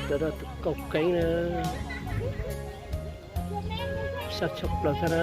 Cov no tus kauj keeb na, sab tshaj plaws thiab na.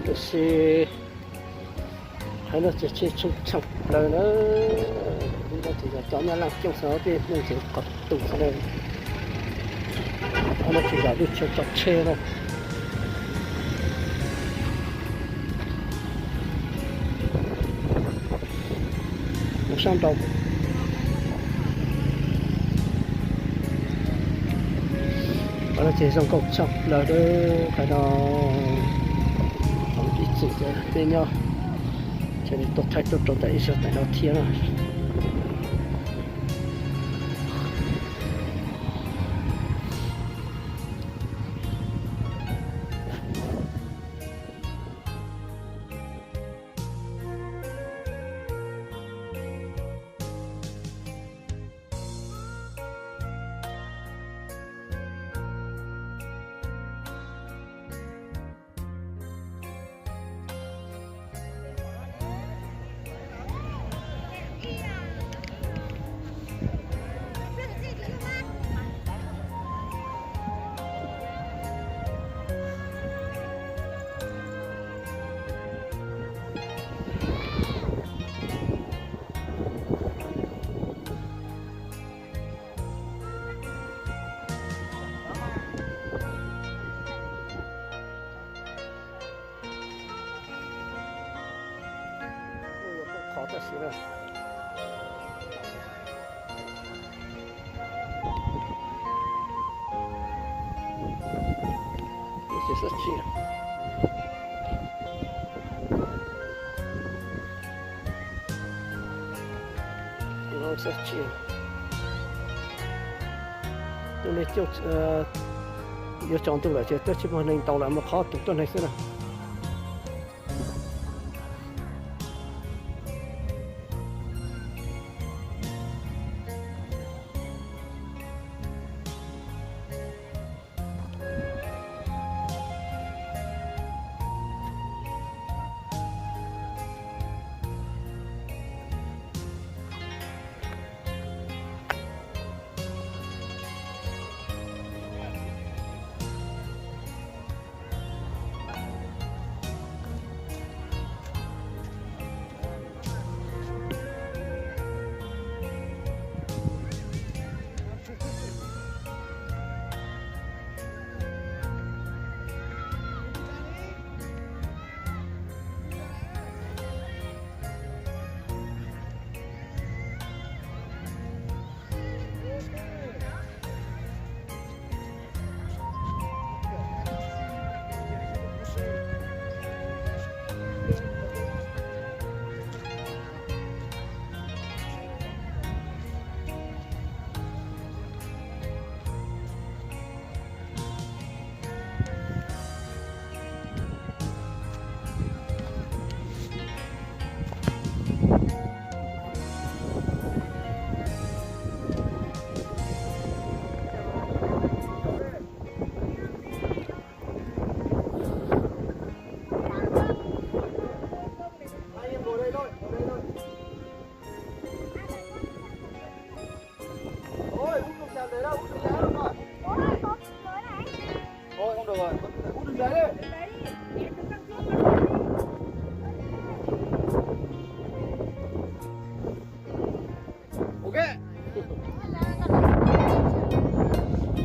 Tiam sis qhov no ces tsheb tshee tshee plaws na. Ces yog cov nyob Laaj Cooj xwb, tej neeg tseem qhov tus xwb na. Qhov no ces yog lub chaw tso tsheb na. Mus sab nraud. Qhov no ces zoo nkauj tshaj plaws, qhov no ib txwm tej nyob, Tuaj thaij tuaj rau ntawm ib sab tais no thiab na. Qhov tam sim na. Ces xab tsi, xab tsi, tus neeg coob, yuav tsaus ntuj lawm ces twb tsis muaj neeg ntau lawm, muaj qhov tus tuab neeg xwb na.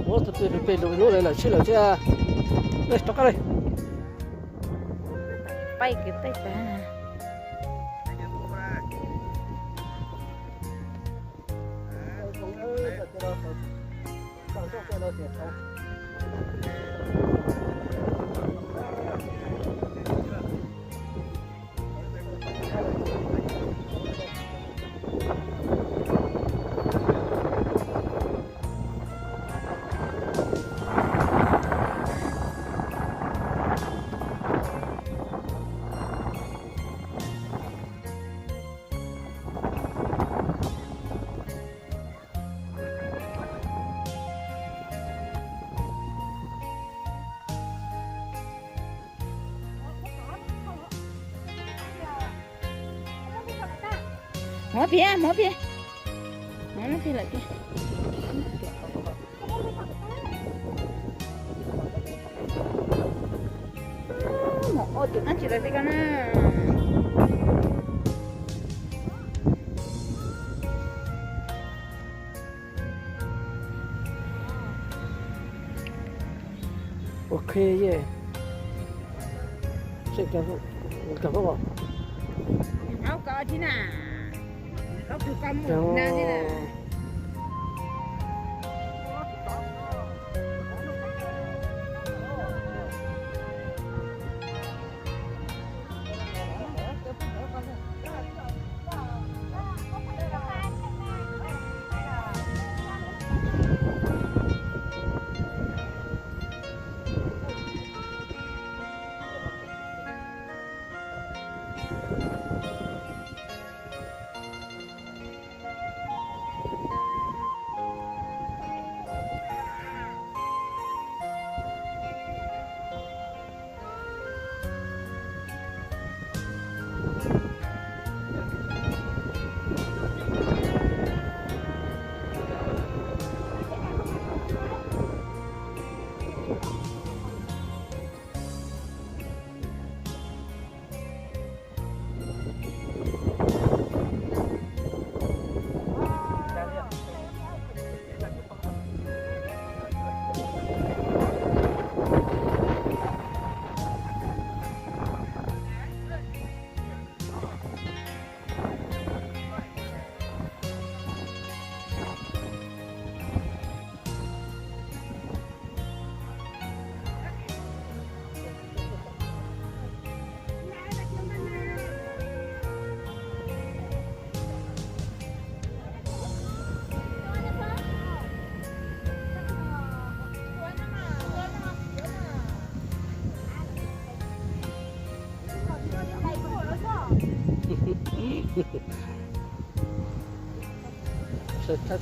Ua tus pem lub lawm sib lawm thiab. Rov qab li. Pais kwv pais tag. Hmov pia, hmov pia. Hmov pia lawm tiag. Mus ua tus dab tsi lawm li ko na. Ok, ye. Seb, kab pab os. Aub, koj tsis na. Aub, koj mus na tsis na.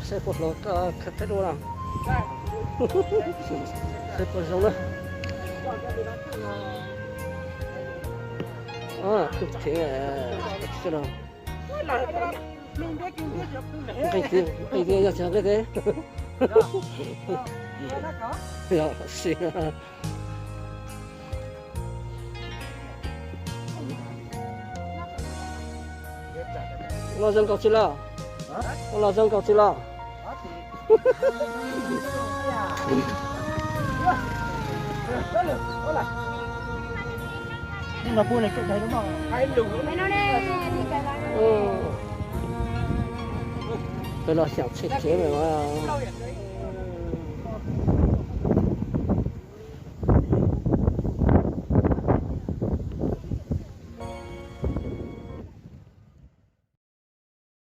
Saib puas hloov, saib dua na. Saib puas zoo na. Nqis tias yog tsis nqis tias. Yog, sim. Ua los zoo nkaus tsis los? Ua los zoo nkaus tsis los? Peb los xyaum tshem kev lawm.